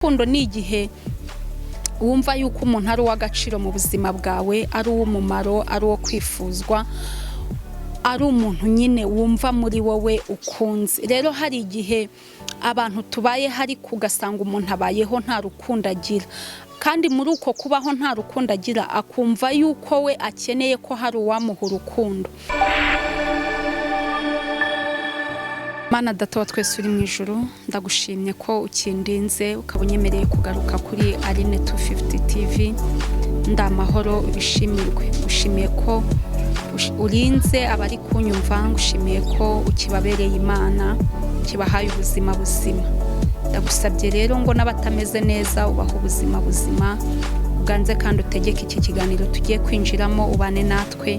Urukundo ni igihe wumva yuko umuntu ari uw'agaciro mu buzima bwawe, ari uw'umumaro, ari uwo kwifuzwa, ari umuntu nyine wumva muri wowe ukunze. Rero hari igihe abantu tubayeho ariko ugasanga umuntu abayeho nta rukundo agira, kandi muri uko kubaho nta rukundo agira akumva yuko we akeneye ko hari uwamuha urukundo. Mana Data wa twese uri mu ijuru, ndagushimye ko ukindinze ukaba unyemereye kugaruka kuri Aline 250 TV. Ndamahoro, ubishimirwe. Ngushimiye ko urinze abari kunyumva, ngushimiye ko ukibabereye Imana, kibahaye ubuzima buzima. Ndagusabye rero ngo n'abatameze neza ubahe ubuzima buzima, uganze kandi utegeke iki kiganiro tugiye kwinjiramo, ubane natwe,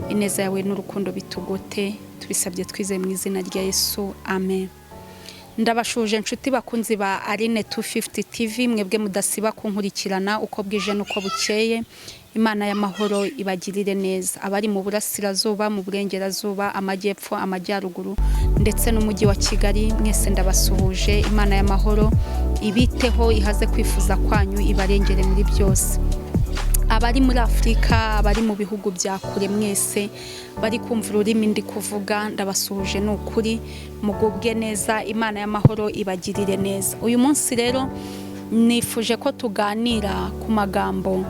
ineza yawe n'urukundo bitugote. Tubisabye twizeye mu izina rya Yesu, amen. Ndabashuje inshuti bakunzi ba Aline 250 TV, mwebwe mudasiba kunkurikirana uko bwije n'uko bukeye. Imana y'amahoro ibagirire neza. Abari mu burasirazuba, mu burengerazuba, amajyepfo, amajyaruguru ndetse n'umujyi wa Kigali, mwese ndabasuhuje. Imana y'amahoro ibiteho, ihaze kwifuza kwanyu, ibarengere muri byose. Abari muri Afurika, abari mu bihugu bya kure, mwese bari kumva ururimi ndi kuvuga, ndabasuhuje. Ni ukuri mugubwe neza, Imana y'amahoro ibagirire neza. Uyu munsi rero nifuje ko tuganira ku magambo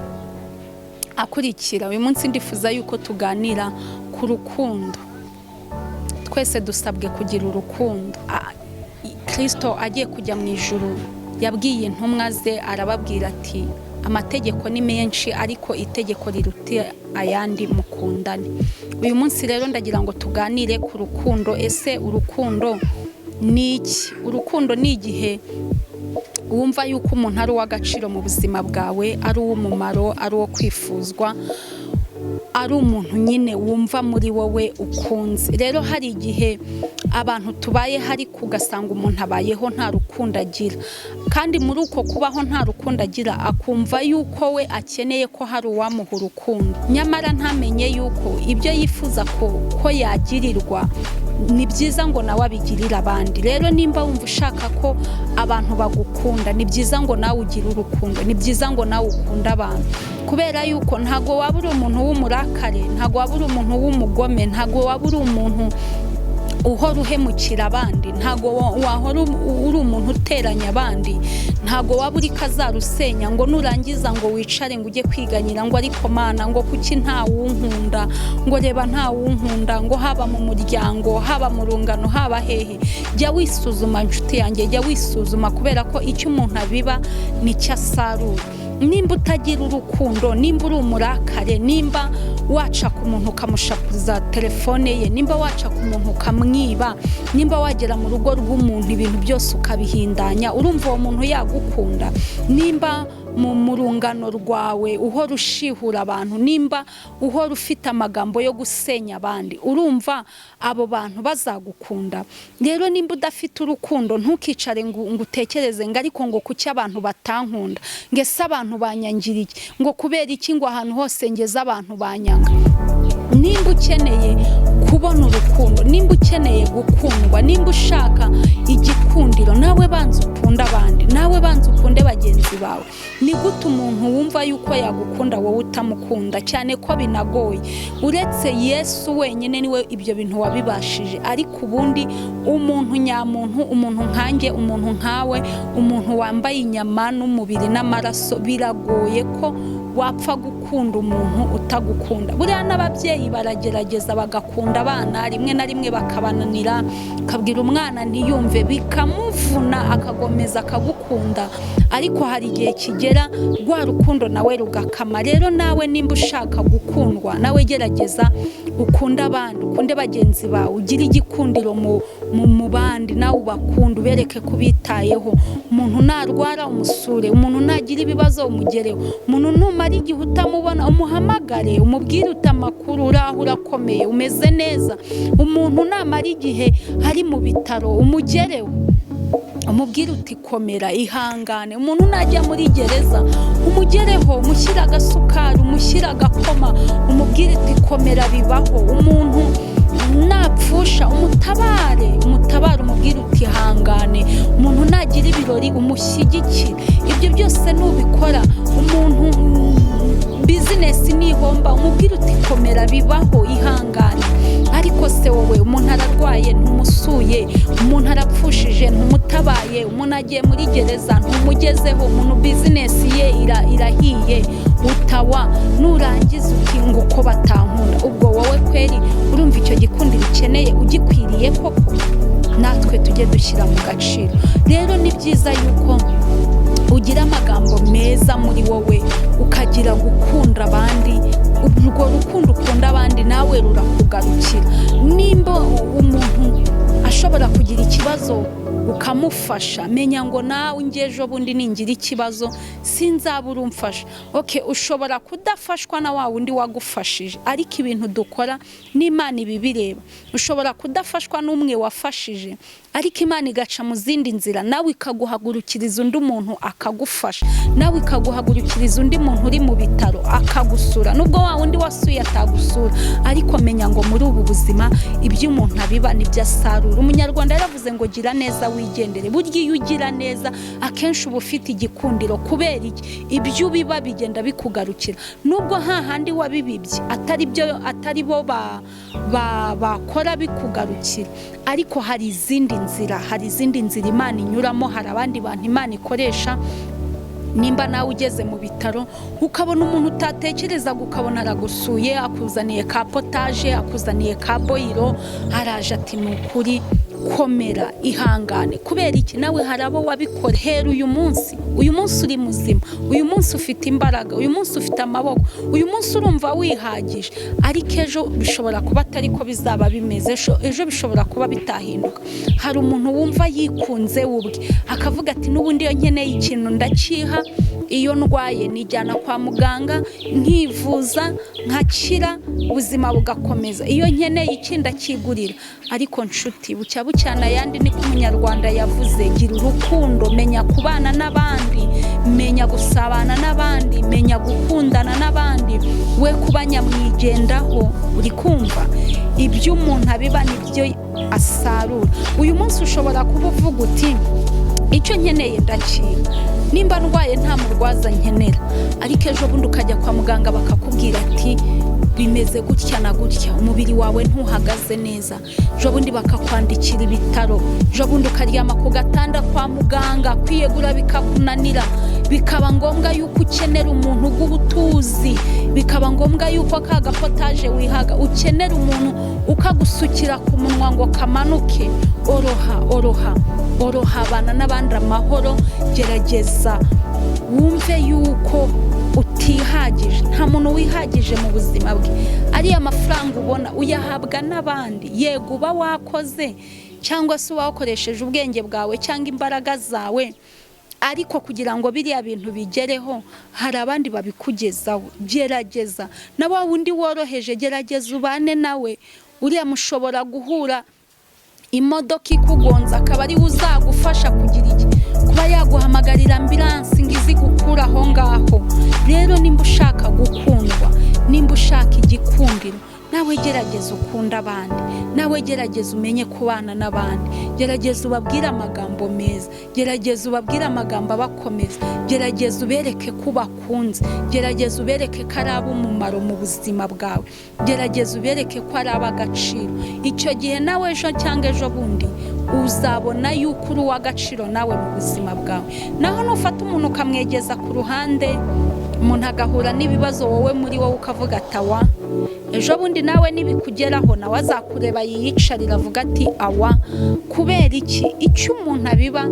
akurikira. Uyu munsi ndifuza yuko tuganira ku rukundo. Twese dusabwe kugira urukundo. Kristo agiye kujya mu ijuru yabwiye intumwa ze, arababwira ati: "Amategeko ni menshi, ariko itegeko riruta ayandi, mukundane." Uyu munsi rero ndagira ngo tuganire ku rukundo. Ese urukundo ni iki? Urukundo ni igihe wumva yuko umuntu ari uw'agaciro mu buzima bwawe, ari uw'umumaro, ari uwo kwifuzwa, ari umuntu nyine wumva muri wowe ukunze. Rero hari igihe abantu tubayeho ariko ugasanga umuntu abayeho nta rukundo agira, kandi muri uko kubaho nta rukundo agira akumva yuko we akeneye ko hari uwamuha urukundo, nyamara ntamenye yuko ibyo yifuza ko yagirirwa ni byiza ngo nawe abigirire abandi. Rero nimba wumva ushaka ko abantu bagukunda, ni byiza ngo nawe ugire urukundo, ni byiza ngo nawe ukunde abantu, kubera yuko ntabwo waba uri umuntu w'umurakare, ntabwo waba uri umuntu w'umugome, ntabwo waba uri umuntu uhora uhemukira abandi, ntabwo wahora uri umuntu uteranya abandi, ntabwo waba uri kazarusenya ngo nurangiza ngo wicare ngo ujye kwiganyira ngo: "Ariko Mana," ngo, "kuki ntawunkunda?" ngo, "Reba ntawunkunda," ngo haba mu muryango, haba mu rungano, haba hehe. Jya wisuzuma, inshuti yanjye, jya wisuzuma, kubera ko icyo umuntu abiba nicyo asarura. Nimba utagira urukundo, nimba uri umurakare, nimba waca ku muntu ukamushapuza telefone ye, nimba waca ku muntu ukamwiba, nimba wagera mu rugo rw'umuntu ibintu byose ukabihindanya, urumva uwo muntu yagukunda? Nimba mu rungano rwawe uhora ushihura abantu, nimba uhora ufite amagambo yo gusenya abandi, urumva abo bantu bazagukunda? Rero nimba udafite urukundo, ntukicare ngo utekereze ngo: "Ariko ngo kuki abantu batankunda?" ngo: "Ese abantu banyangiriye?" ngo: "Kubera iki ngo ahantu hose ngeze abantu banyanga?" Nimba ukeneye kubona urukundo, nimba ukeneye gukundwa, nimba ushaka igikundiro, nawe banza ukunde abandi, nawe banza ukunde bagenzi bawe. Ni gute umuntu wumva yuko yagukunda wowe utamukunda? Cyane ko binagoye, uretse Yesu wenyine niwe ibyo bintu wabibashije. Ariko ubundi umuntu nyamuntu, umuntu nkanjye, umuntu nkawe, umuntu wambaye inyama n'umubiri n'amaraso, biragoye ko wapfa gukunda umuntu utagukunda. Buriya n'ababyeyi baragerageza bagakunda abana, rimwe na rimwe bakabananira, akabwira umwana ntiyumve, bikamuvuna, akagomeza akagukunda, ariko hari igihe kigera rwa rukundo nawe rugakama. Rero nawe nimba ushaka gukundwa, nawe gerageza ukunde abandi, ukunde bagenzi bawe, ugire igikundiro mu bandi, nawe ubakunde, ubereke ko ubitayeho. Umuntu narwara umusure, umuntu nagira ibibazo umugereho, umuntu numara igihe utamubona umuhamagare, umubwire uti: "Amakuru? Uraho, urakomeye, umeze neza?" Umuntu namara igihe ari mu bitaro umugereho, umubwire uti: "Komera, ihangane." Umuntu najya muri gereza umugereho, umushyire agasukari, umushyire agakoma, umubwire uti: "Komera, bibaho." Umuntu Napfusha umutabare, umutabare, umubwire uti hangane. Umuntu nagira ibirori umushyigikire. Ibyo byose nubikora, umuntu business nihomba umubwire uti komera, bibaho, ihangane. Ariko se wowe, umuntu ararwaye ntumusuye, umuntu arapfushije ntumutabaye, umuntu agiye muri gereza ntumugezeho, umuntu business ye irahiye utawa, nurangiza uti ngo uko batankunda. Ubwo wowe kweri urumva icyo gikundiro ukeneye ugikwiriye koko? Natwe tujye dushyira mu gaciro. Rero ni byiza yuko ugira amagambo meza muri wowe, ukagira gukunda abandi. Urwo rukundo ukunda abandi nawe rurakugarukira. Nimba umuntu ashobora kugira ikibazo ukamufasha, menya ngo nawe njye ejo bundi ningira ikibazo sinzabura umfasha. Okay, ushobora kudafashwa na wa wundi wagufashije, ariko ibintu dukora n'Imana ibibireba. Ushobora kudafashwa n'umwe wafashije, ariko Imana igaca mu zindi nzira, nawe ikaguhagurukiriza undi muntu akagufasha, nawe ikaguhagurukiriza undi muntu uri mu bitaro akagusura, nubwo wa wundi wasuye atagusura. Ariko menya ngo muri ubu buzima ibyo umuntu abiba nibyo asarura. Umunyarwanda yaravuze ngo gira neza wigendere. Burya iyo ugira neza akenshi uba ufite igikundiro. Kubera iki? Ibyo ubiba bigenda bikugarukira, nubwo hahandi wabibibye atari byo, atari bo bakora bikugarukira, ariko hari izindi nzira, hari izindi nzira Imana inyuramo, hari abandi bantu Imana ikoresha. Nimba nawe ugeze mu bitaro ukabona umuntu utatekerezaga, ukabona aragusuye, akuzaniye ka potage, akuzaniye ka boyiro, araje ati ni ukuri komera, ihangane. Kubera iki? Nawe hari abo wabikora. Hera uyu munsi, uyu munsi uri muzima, uyu munsi ufite imbaraga, uyu munsi ufite amaboko, uyu munsi urumva wihagije, ariko ejo bishobora kuba atari ko bizaba bimeze. Ejo bishobora kuba bitahinduka. Hari umuntu wumva yikunze we ubwe, akavuga ati n'ubundi iyo nkeneye ikintu ndakiha, iyo ndwaye nijyana kwa muganga nkivuza nkakira, ubuzima bugakomeza, iyo nkeneye iki ndakigurira. Ariko nshuti, bucya bucyana ayandi, niko umunyarwanda yavuze. Gira urukundo, menya kubana n'abandi, menya gusabana n'abandi, menya gukundana n'abandi, we kuba nyamwigendaho. Uri kumva, ibyo umuntu abiba nibyo asarura. Uyu munsi ushobora kuba uvuga uti icyo nkeneye ndakira, nimba ndwaye nta murwaza nkenera, ariko ejo bundi ukajya kwa muganga bakakubwira ati bimeze gutya na gutya, umubiri wawe ntuhagaze neza. Ejo bundi bakakwandikira ibitaro, ejo bundi ukaryama ku gatanda kwa muganga, kwiyegura bikakunanira, bikaba ngombwa yuko ukenera umuntu uguha utuzi, bikaba ngombwa yuko ka gapotage wihaga ukenera umuntu ukagusukira ku munwa ngo kamanuke. Oroha, oroha, oroha, abana n'abandi amahoro. Gerageza wumve yuko utihagije. Nta muntu wihagije mu buzima bwe. Ariya mafaranga ubona uyahabwa n'abandi. Yego uba wakoze cyangwa se uba wakoresheje ubwenge bwawe cyangwa imbaraga zawe, ariko kugira ngo biriya bintu bigereho hari abandi babikugezaho. Gerageza na wa wundi woroheje, gerageza ubane nawe. Uriya mushobora guhura imodoka ikugonza akaba ariwe uzagufasha kugira iki, kuba yaguhamagarira ambulance ngo izi gukura aho ngaho. Rero nimba ushaka gukundwa, nimba ushaka igikundiro, nawe gerageza ukunde abandi, nawe gerageza umenye kubana n'abandi, gerageza ubabwire amagambo meza, gerageza ubabwire amagambo abakomeza, gerageza ubereke ko ubakunze, gerageza ubereke ko ari ab'umumaro mu buzima bwawe, gerageza ubereke ko ari ab'agaciro. Icyo gihe nawe ejo cyangwa ejo bundi uzabona yuko uri uw'agaciro nawe mu buzima bwawe. Naho nufata umuntu ukamwegeza ku ruhande, umuntu agahura n'ibibazo, wowe muri wowe ukavuga ati awa, ejo bundi nawe nibikugeraho nawe azakureba yiyicarira avuga ati awa. Kubera iki? Icyo umuntu abiba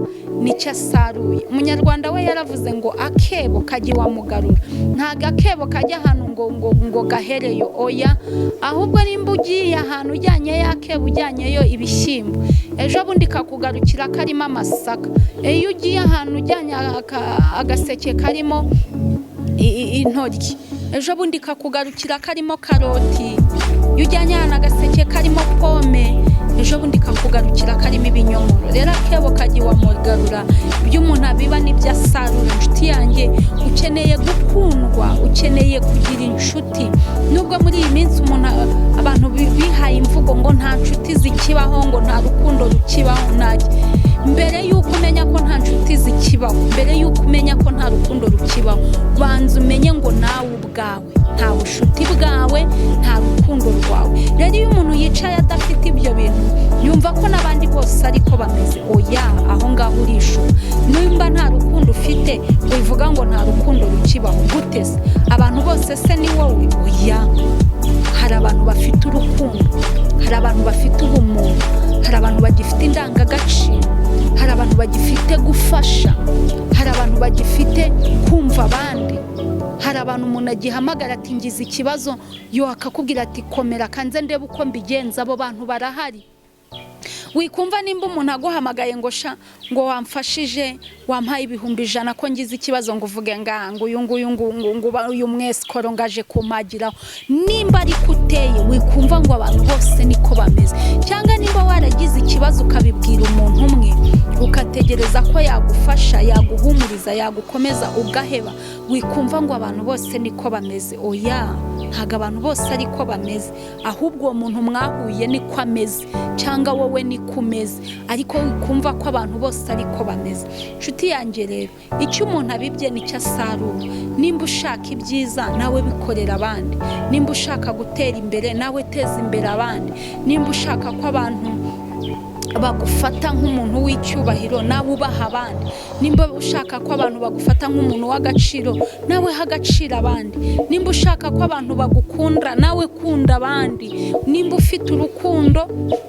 nicyo asaruye. Umunyarwanda we yaravuze ngo akebo kajya iwa mugarura. Ntabwo akebo kajya ahantu ngo gahereyo, oya. Ahubwo nimba ugiye ahantu ujyanyeyo akebo, ujyanyeyo ibishyimbo, ejo bundi kakugarukira karimo amasaka. Iyo ugiye ahantu ujyanye agaseke karimo intoryi, ejo bundi kakugarukira karimo karoti. Iyo ujyanye ahantu agaseke karimo pome, ejo bundi kakugarukira karimo ibinyomoro. Rero akebo kajya iwa mugarura. Ibyo umuntu abiba nibyo asarura. Inshuti yanjye, ukeneye gukundwa, ukeneye kugira inshuti. Nubwo muri iyi minsi umuntu abantu bihaye imvugo ngo nta nta rukundo rukibaho, banza umenye ngo nawe ubwawe nta bushuti bwawe, nta rukundo rwawe. Rero iyo umuntu yicaye adafite ibyo bintu, yumva ko n'abandi bose ariko bameze. Oya, aho ngaho urishuka. Nimba nta rukundo ufite, wivuga ngo nta rukundo rukibaho. Gute se? Abantu bose se ni wowe? Oya, hari abantu bafite urukundo, hari abantu bafite ubumuntu, hari abantu bagifite indangagaciro, hari abantu bagifite gufasha, hari abantu bagifite kumva abandi, hari abantu umuntu agihamagara ati: "Ngize ikibazo," yo akakubwira ati: "Komera, kanze ndebe uko mbigenza." Abo bantu barahari. Wikumva nimba umuntu aguhamagaye ngo: "Sha," ngo, "wamfashije, wampaye 100,000 ko ngize ikibazo," ngo uvuge ngo uyu nguyu, ngo uyu mwesikoro ngaje kumpagiraho. Nimba ariko uteye, wikumva ngo abantu bose niko bameze. Cyangwa nimba waragize ikibazo ukabibwira umuntu umwe, ugategereza ko yagufasha, yaguhumuriza, yagukomeza, ugaheba, wikumva ngo abantu bose niko bameze. Oya, ntabwo abantu bose ariko bameze, ahubwo uwo muntu mwahuye niko ameze, cyangwa wowe niko umeze, ariko wikumva ko abantu bose ariko bameze. Inshuti yanjye rero, icyo umuntu abibye nicyo asarura. Nimba ushaka ibyiza, nawe bikorera abandi. Nimba ushaka gutera imbere, nawe teza imbere abandi. Nimba ushaka ko abantu bagufata nk'umuntu w'icyubahiro, nawe ubaha abandi. Nimba ushaka ko abantu bagufata nk'umuntu w'agaciro, nawe ha agaciro abandi. Nimba ushaka ko abantu bagukunda, nawe kunda abandi. Nimba ufite urukundo,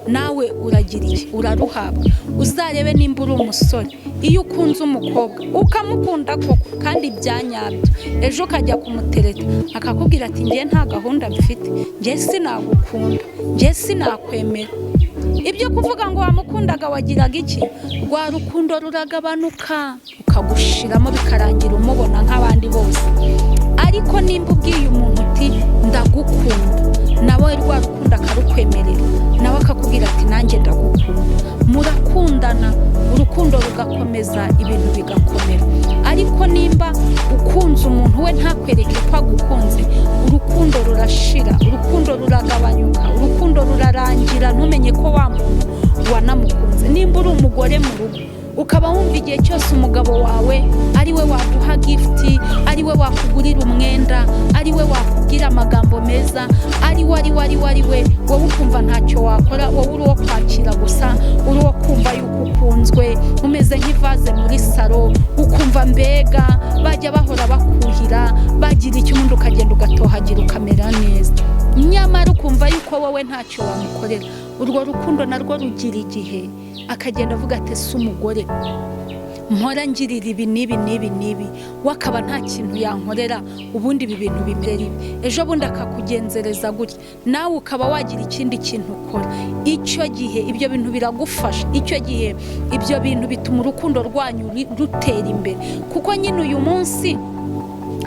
nawe uragira iki? Uraruhabwa. Uzarebe nimba uri umusore, iyo ukunze umukobwa, ukamukunda koko kandi bya nyabyo, ejo ukajya kumutereta akakubwira ati: "Ngiye nta gahunda mfite, ngiye sinagukunda, ngiye sinakwemera," ibyo kuvuga ngo wamukundaga wagiraga iki? Rwa rukundo ruragabanuka, ukagushiramo, bikarangira umubona nk'abandi bose. Ariko nimba ubwiye umuntu uti: "Ndagukunda," nawe rwa rukundo akarukwemerera, nawe akakubwira ati: "Nanjye ndagukunda," murakundana, urukundo rugakomeza, ibintu bigakomera. Ariko nimba ukunze umuntu, we ntakwereke ko agukunze, urukundo rurashira, urukundo ruragabanyuka, urukundo rurarangira, ntumenye ko wa muntu wanamukunze. Nimba uri umugore mu rugo, ukaba wumva igihe cyose umugabo wawe ari we waguha gift, ari we wakugurira umwenda, ari we wakubwira amagambo meza, ari we, ari we, ari we, ari we, wowe ukumva ntacyo wakora, wowe uri uwo kwakira gusa, uri uwo kumva yuko ukunzwe, umeze nk'ivaze muri salo, ukumva mbega bajya bahora bakuhira, bagira icyo, ubundi ukagenda ugatohagira, ukamera neza, nyamara ukumva yuko wowe ntacyo wamukorera, urwo rukundo narwo rugira igihe akagenda avuga ati: "Ese umugore mpora ngirira ibi n'ibi n'ibi n'ibi, we akaba nta kintu yankorera, ubundi ibi bintu bimera ibi?" Ejo bundi akakugenzereza gutya, nawe ukaba wagira ikindi kintu ukora. Icyo gihe ibyo bintu biragufasha, icyo gihe ibyo bintu bituma urukundo rwanyu rutera imbere, kuko nyine uyu munsi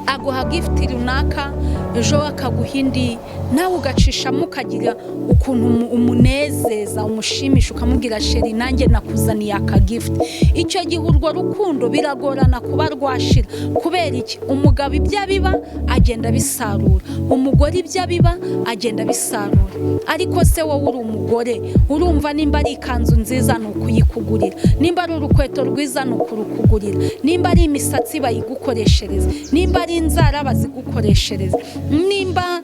aguha gift runaka, ejo akaguha indi, nawe ugacishamo ukagira ukuntu umunezeza, umushimisha, ukamubwira: "Chéri, nanjye nakuzaniye aka gift." Icyo gihe urwo rukundo biragorana kuba rwashira. Kubera iki? Umugabo ibyo abiba agenda abisarura, umugore ibyo abiba agenda abisarura. Ariko se wowe uri umugore, urumva nimba ari ikanzu nziza ni ukuyikugurira, nimba ari urukweto rwiza ni ukurukugurira, nimba ari imisatsi bayigukoreshereza, nimba ari inzara bazigukoreshereza, nimba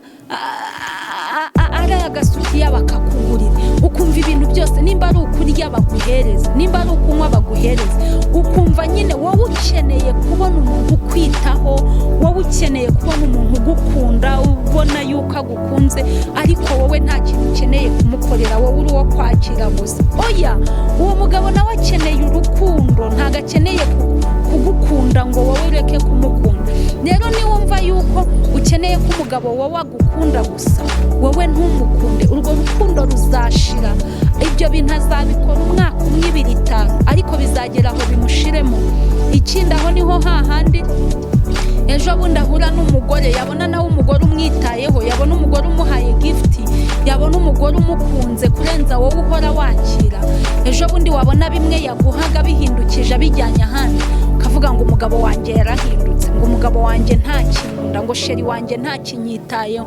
ari agasutiya bakakugurira, ukumva ibintu byose, nimba ari ukurya baguhereza, nimba ari ukunywa baguhereza, ukumva nyine wowe ukeneye kubona umuntu ukwitaho, wowe ukeneye kubona umuntu ugukunda, ubona yuko agukunze, ariko wowe nta kintu ukeneye kumukorera, wowe uri uwo kwakira gusa. Oya, uwo mugabo nawe akeneye urukundo, ntabwo akeneye kugukunda ngo wowe ureke kumukunda. Rero niwumva yuko ukeneye ko umugabo wowe agukunda gusa, wowe ntumukunde, urwo rukundo ruzashira. Ibyo bintu azabikora umwaka umwe, 2, 5, ariko bizagera aho bimushiremo. Ikindi, aho niho hahandi ejo bundi ahura n'umugore, yabona nawe umugore umwitayeho, yabona umugore umuhaye gift, yabona umugore umukunze kurenza wowe uhora wakira, ejo bundi wabona bimwe yaguhaga bihindukije, abijyanye ahandi, ukavuga ati: "Ariko se ubundi Ukavuga ngo umugabo wanjye yarahindutse, ngo umugabo wanjye ntakinkunda, ngo chéri wanjye ntakinyitayeho,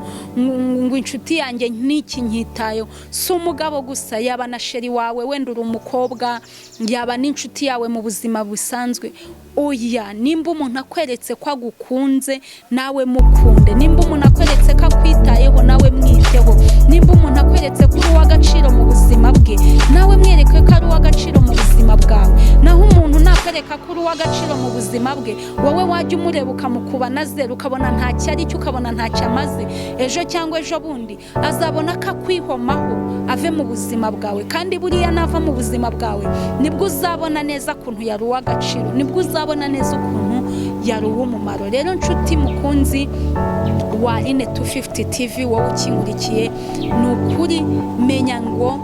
ngo inshuti yanjye ntikinyitayeho. Si umugabo gusa, yaba na chéri wawe, wenda uri umukobwa, yaba n'inshuti yawe mu buzima busanzwe. Oya, nimba umuntu akweretse ko agukunze, nawe mukunde. Nimba umuntu akweretse ko akwitayeho, nawe mwiteho. Nimba umuntu akweretse ko uri uw'agaciro mu buzima bwe, nawe mwereke ko ari uw'agaciro mu buzima bwawe. Naho umuntu nakwereka ko uri uw'agaciro mu buzima bwe, wowe wajya umureba ukamukuba na zeru, ukabona ntacyo ari cyo, ukabona ntacyo amaze, ejo cyangwa ejo bundi azabona ko akwihomaho ave mu buzima bwawe. Kandi buriya nava mu buzima bwawe, nibwo uzabona neza ukuntu yari uw'agaciro, nibwo uzabona neza ukuntu yari uw'umumaro. Rero nshuti mukunzi wa Aline 250 TV, wowe ukinkurikiye, ni ukuri menya ngo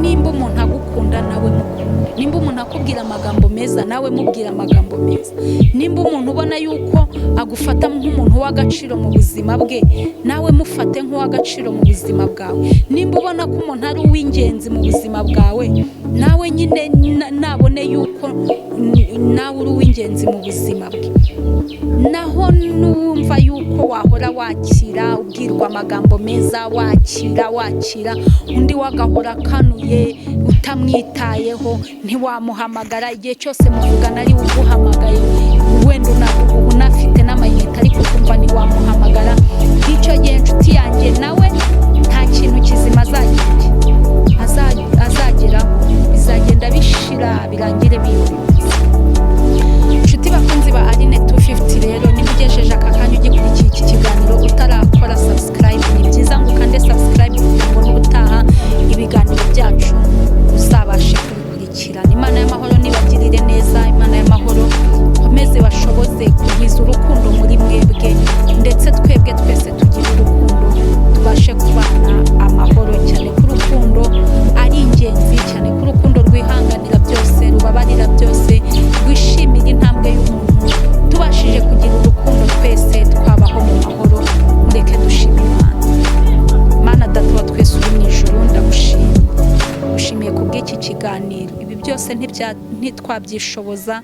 nimba umuntu agukunda, nawe mukunde. Nimba umuntu akubwira amagambo meza, nawe mubwira amagambo meza. Nimba umuntu ubona yuko agufata nk'umuntu w'agaciro mu buzima bwe, nawe mufate nk'uw'agaciro mu buzima bwawe. Nimba ubona ko umuntu ari uw'ingenzi mu buzima bwawe, nawe nyine nabone yuko nawe uri uw'ingenzi mu buzima bwe. Naho nuwumva yuko wahora wakira, ubwirwa amagambo meza, wakira wakira, undi wagahora akanuye, utamwitayeho, ntiwamuhamagara, igihe cyose muvugana ari we uguhamagaye, wenda unafite n'amayinite ariko ukumva ntiwamuhamagara, icyo gihe inshuti yanjye nawe nta kintu kizima azagira azageraho, bizagenda bishira birangire biyobotse. Inshuti bakunzi ba Aline 250 rero, niba ugejeje aka kanya ugikurikiye iki kiganiro utarakora subscribe, ni byiza ngo ukande subscribe kugira ngo n'ubutaha ibiganiro byacu uzabashe kubikurikirana. Imana y'amahoro nibagirire neza, Imana y'amahoro ikomeze bashoboze kugwiza urukundo muri mwebwe, ndetse twebwe twese tugire urukundo, tubashe kubana amahoro, cyane ko urukundo ari ingenzi cyane, ko urukundo rwihanganira byose, rubabarira byose, rwishimira intambwe y'umuntu. Tubashije kugira urukundo twese twabaho mu mahoro. Mureke dushime Imana. Mana Data wa twese uri mu ijuru, ndagushimye, gushimiye ku bw'iki kiganiro. Ibi byose ntitwabyishoboza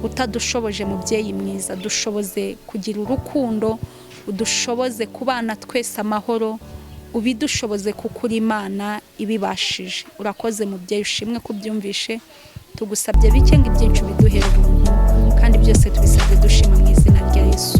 utadushoboje. Mubyeyi mwiza, dushoboze kugira urukundo, udushoboze kubana twese amahoro, ubidushoboze kuko uri Imana ibibashije. Urakoze mubyeyi, ushimwe ko ubyumvishe. Tugusabye bike ngo ibyinshi ubiduhere ubuntu, kandi byose tubisabye dushima mu izina rya Yesu.